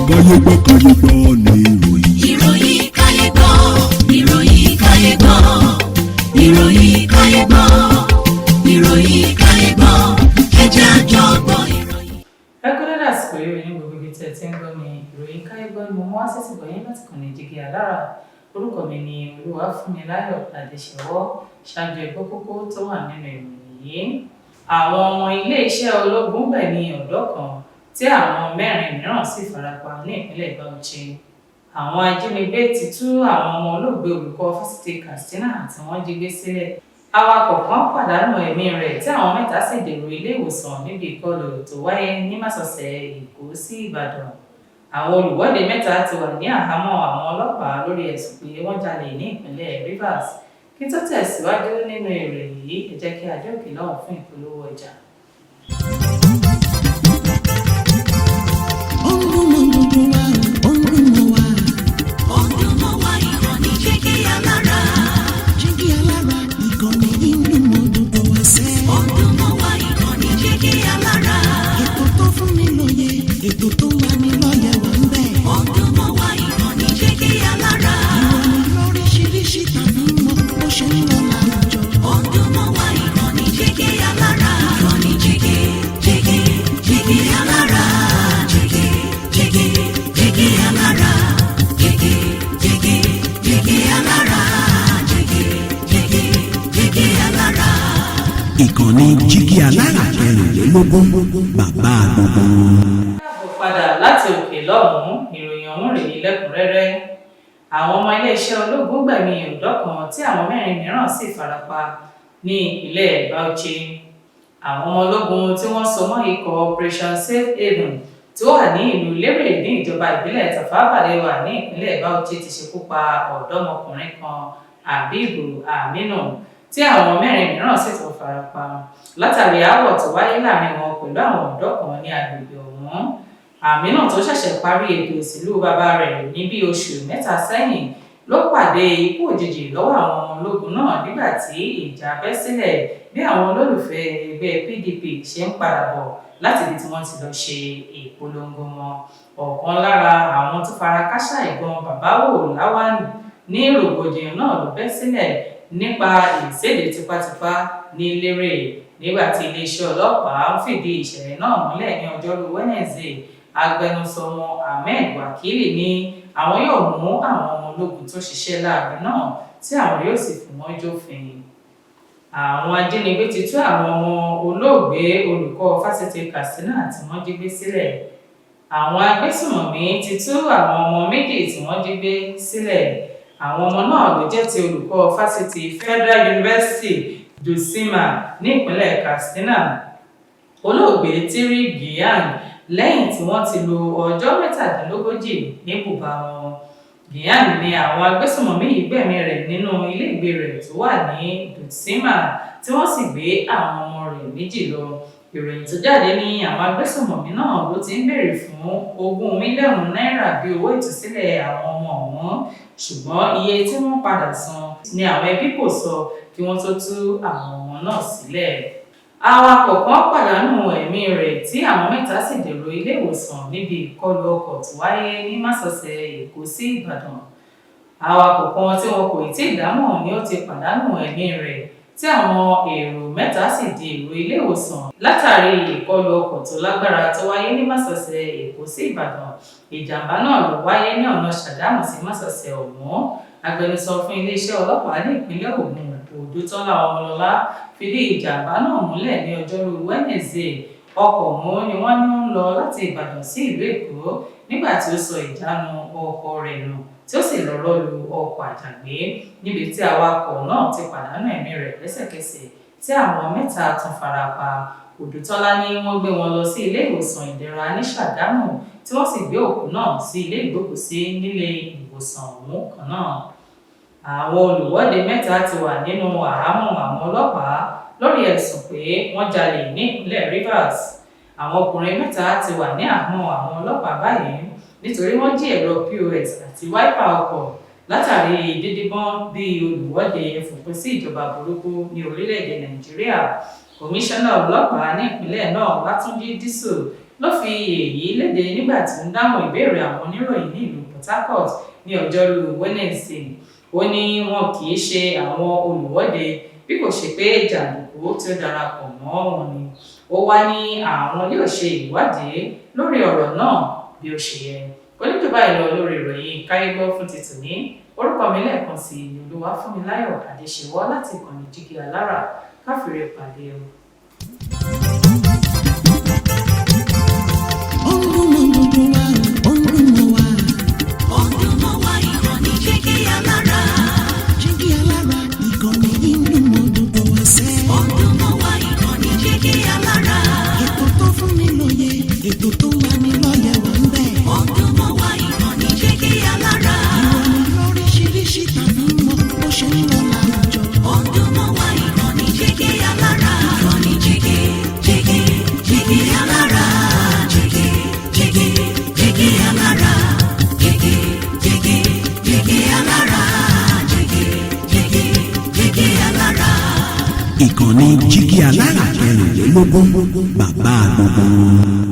Káyé gbọ́, káyé gbọ́ ní ìròyìn. Ìròyìn káyé gbọ́, ìròyìn káyé gbọ́, ìròyìn káyé gbọ́, ìròyìn káyé gbọ́, ẹ jẹ́ a jọ gbọ́ ìròyìn. Ẹ kú dédé àsìkò yìí ní gbogbo ibi tẹ́ ẹ ti ń gbọ́ mi. Ìròyìn káyé gbọ́ ni mo mú wá sí ìgbọ́ yín láti kàn ní Jígí Alára. Orúkọ mi ni Olúwafúnmiláyọ̀ Adéṣẹwọ́. Ṣáájú, ẹ gbọ́ kókó tó wà nínú ìròyìn yìí. Àwọn ọmọ iléeṣẹ́ ológun gbẹ̀mí ọ̀dọ́ kan tí àwọn mẹ́rin mìíràn sì farapa ní ìpínlẹ̀ Bauchi. Àwọn ajínigbé ti tú àwọn ọmọ olóògbé olùkọ́ Fásitì Katsina tí wọ́n jí gbé sílẹ̀. Awakọ̀ kan pàdánù ẹ̀mí rẹ̀ tí àwọn mẹ́ta sì dèrò ilé ìwòsàn níbi ìkọlù tó wáyé ní másosẹ̀ Èkó sí Ìbàdàn. Àwọn olùwọ́de mẹ́ta ti wà ní àhámọ́ àwọn ọlọ́pàá lórí ẹ̀sùn pé wọ́n jalè ní ìpínlẹ̀ Rivers. Kí tó tẹ̀síwájú nínú ìròyìn yìí, ẹ jẹ́ kí a dé òkè lọ́hùn fún ìpolówó ọjà. Ó ń dún mọ́ gbogbo wa, ó ń dún mọ́ wa. Ó ń dún mọ́ wa, ìkànnì Jígí Alára. Jígí Alára, ìkànnì yìí ń dún mọ́ gbogbo wa sẹ́. Ó ń dún mọ́ wa, ìkànnì Jígí Alára. Ètò tó fún ni lóye, ètò tó ń lani lọ́yẹ̀ wà ń bẹ̀. Ó ń dún mọ́ wa, ìkànnì Jígí Alára. Ìròyìn lóríṣiríṣi tàbí mọ́ bó ṣe ń lọ láwùjọ. Ó ń dún mọ́ wa, ìkànnì Jígí Alára. Ìkànnì Jígí, Jígí, Jígí Alára. Jígí, Jígí, Jígí Alára. Jígí, Jígí, Jígí Alára. Jígí, Jígí, Jígí Alára. Ìkànnì Jígí Alára 24, bàbá gbogbo wọn. Káàbọ̀ padà láti òkè lọ́hùn-ún. Ìròyìn ọ̀hún rèé lẹ́kùnrẹ́rẹ́. Àwọn ọmọ iléeṣẹ́ ológun gbẹ̀mí ọ̀dọ́ kan tí àwọn mẹ́rin mìíràn sì farapa ní ìpínlẹ̀ Bauchi. Àwọn ọmọ ológun tí wọ́n so mọ́ ikọ̀ Operation Safe Haven tí ó wà ní ìlú Lérè ní ìjọba ìbílẹ̀ Tafawa Balewa ní ìpínlẹ̀ Bauchi ti ṣekú pa ọ̀dọ́mọkùnrin kan, Habibu Aminu, tí àwọn mẹ́rin mìíràn sì tún farapa látàrí aáwọ̀ tó wáyé láàrin wọn pẹ̀lú àwọn ọ̀dọ́ kan ní agbègbè ọ̀hún. Aminu, tó ṣẹ̀ṣẹ̀ parí ètò ìsìnlú bàbá rẹ̀ ní bí oṣù 3 sẹ́yìn, ló pàdé ikú òjijì lọ́wọ́ àwọn ọmọ ológun náà nígbà tí ìjà bẹ́ sílẹ̀ bí àwọn olólùfẹ́ ẹgbẹ́ PDP ṣe ń padà bọ̀ láti ibi tí wọ́n ti lọ ṣe ìpolongo wọn. Ọ̀kan lára àwọn tó fara káṣá ìbọn, Babawo Lawan, ní rògbòdìyàn náà ló bẹ́ sílẹ̀ nípa ìséde tipátipá ní Lérè. Nígbà tí iléeṣẹ́ ọlọ́pàá ń fìdí ìṣẹ̀lẹ̀ náà múlẹ̀ ní ọjọ́rú Wednesday, agbẹnusọ wọn, Ahmed Wakili, ní àwọn yóò mú àwọn ọmọ ológun tó ṣiṣẹ́ láabi náà tí àwọn yóò sì fi wọ́n jófin. Àwọn ajínigbé ti tú àwọn ọmọ olóògbé olùkọ́ Fásitì Katsina tí wọ́n jí gbé sílẹ̀. Àwọn agbésùmọ̀mí ti tú àwọn ọmọ méjì tí wọ́n jí gbé sílẹ̀. Àwọn ọmọ náà ló jẹ́ ti olùkọ́ Fásitì Federal University Dutsinma ní ìpínlẹ̀ Katsina, olóògbé Tiri Gyang, lẹ́yìn tí wọ́n ti lo ọjọ́ 37 ní bùbá wọn. Gyang ni àwọn agbésùmọ̀mí yìí gbẹ̀mí rẹ̀ nínú iléègbé rẹ̀ tó wà ní Dutsinma, tí wọ́n sì gbé àwọn ọmọ rẹ̀ méjì lọ. Ìròyìn tó jáde ní àwọn agbésùmọ̀mí náà ló ti ń béèrè fún 20 mílíọ̀nù náírà bí owó ìtúsílẹ̀ àwọn ọmọ ọ̀hún, ṣùgbọ́n iye tí wọ́n padà san ni àwọn ẹbí kò sọ kí wọ́n tó tú àwọn ọmọ náà sílẹ̀. Awakọ̀ kan pàdánù ẹ̀mí rẹ̀ tí àwọn mẹ́ta sì dèrò ilé ìwòsàn níbi ìkọlù ọkọ̀ tó wáyé ní másosẹ̀ Èkó sí Ìbàdàn. Awakọ̀ kan tí wọn kò tí ì dámọ̀ ni ó ti pàdánù ẹ̀mí rẹ̀ tí àwọn èrò mẹ́ta sì di èrò ilé ìwòsàn látàrí ìkọlù ọkọ̀ tó lágbára tó wáyé ní másosẹ̀ Èkó sí Ìbàdàn. Ìjàmbá náà ló wáyé ní ọ̀nà Ṣàgámù sí másosẹ̀ ọ̀hún. Agbẹnusọ fún iléeṣẹ́ ọlọ́pàá ní ìpínlẹ̀ Ògùn, Odùtọ́lá Ọmọlọ́lá, fìdí ìjàmbá náà múlẹ̀ ní ọjọ́rú Wednesday. Ọkọ̀ ọ̀hún ni wọ́n ní ń lọ láti Ìbàdàn sí ìlú Èkó nígbà tí ó sọ ìjánu ọkọ̀ rẹ̀ nù tí ó sì lọ rọ́ lu ọkọ̀ àjàgbé, níbi tí awakọ̀ náà ti pàdánù ẹ̀mí rẹ̀ lẹ́sẹ̀kẹsẹ̀ tí àwọn mẹ́ta tún fara pa. Odùtọ́lá ní wọ́n gbé wọn lọ sí ilé ìwòsàn Ìdẹ̀ra ní Ṣàgámù, tí wọ́n sì gbé òkú náà sí ilé ìgbókùúsí nílé ìwòsàn ọ̀hún kan náà. Àwọn olùwọ́de mẹ́ta ti wà nínú àhámọ́ àwọn ọlọ́pàá lórí ẹ̀sùn pé wọ́n jalè ní ìpínlẹ̀ Rivers. Àwọn ọkùnrin mẹ́ta ti wà ní àhámọ́ àwọn ọlọ́pàá báyìí nítorí wọ́n jí ẹ̀rọ POS àti wáípà ọkọ̀ látàrí dídíbọ́n bíi olùwọ́de fòpin sí ìjọba burúkú ní orílẹ̀-èdè Nàìjíríà. Kọmíṣánná ọlọ́pàá ní ìpínlẹ̀ náà, Látúnjí Dísù, Ló fi èyí léde nígbà tí ó ń dáhùn ìbéèrè àwọn oníròyìn ní ìlú Port Harcourt ní ọjọ́rú Wednesday. Ó ní wọn kì í ṣe àwọn olùwọ́de, bí kò ṣe pé jàǹdùkú tí ó darapọ̀ mọ́ wọn ni. Ó wá ní àwọn yóò ṣe ìwádìí lórí ọ̀rọ̀ náà bí ó ṣe yẹ. Oníjọba báyìí lọ lórí ìròyìn Káyégbọ́ fún ti tòní. Orúkọ mi lẹ́ẹ̀kan sí i, Olúwafúnmiláyọ̀ Adéṣewọ́, láti ìkànnì Jígí Alára. Káfíńrè pàdé o. Ó ń dún mọ́ gbogbo wa, ó ń dún mọ́ wa. Ó ń dún mọ́ wa, ìkànnì Jígí Alára. Jígí Alára, ìkànnì yìí ń dún mọ́ gbogbo wa sẹ́. Ó ń dún mọ́ wa, ìkànnì Jígí Alára. Ètò tó fún ni lóye, ètò tó ń lani lọ́yẹ̀ wà ń bẹ̀. Ó ń dún mọ́ wa, ìkànnì Jígí Alára. Ìròyìn lóríṣiríṣi tàbí mọ́ bó ṣe ń lọ láwùjọ. Ó ń dún mọ́ wa, ìkànnì Jígí Alára. Ìkànnì Jígí, Jígí, Jígí Alára. Jígí, Jígí, Jígí Alára. Jígí, Jígí, Jígí Alára. Jígí, Jígí, Jígí Alára. Ìkànnì Jígí Alára 24, bàbá gbogbo wọn.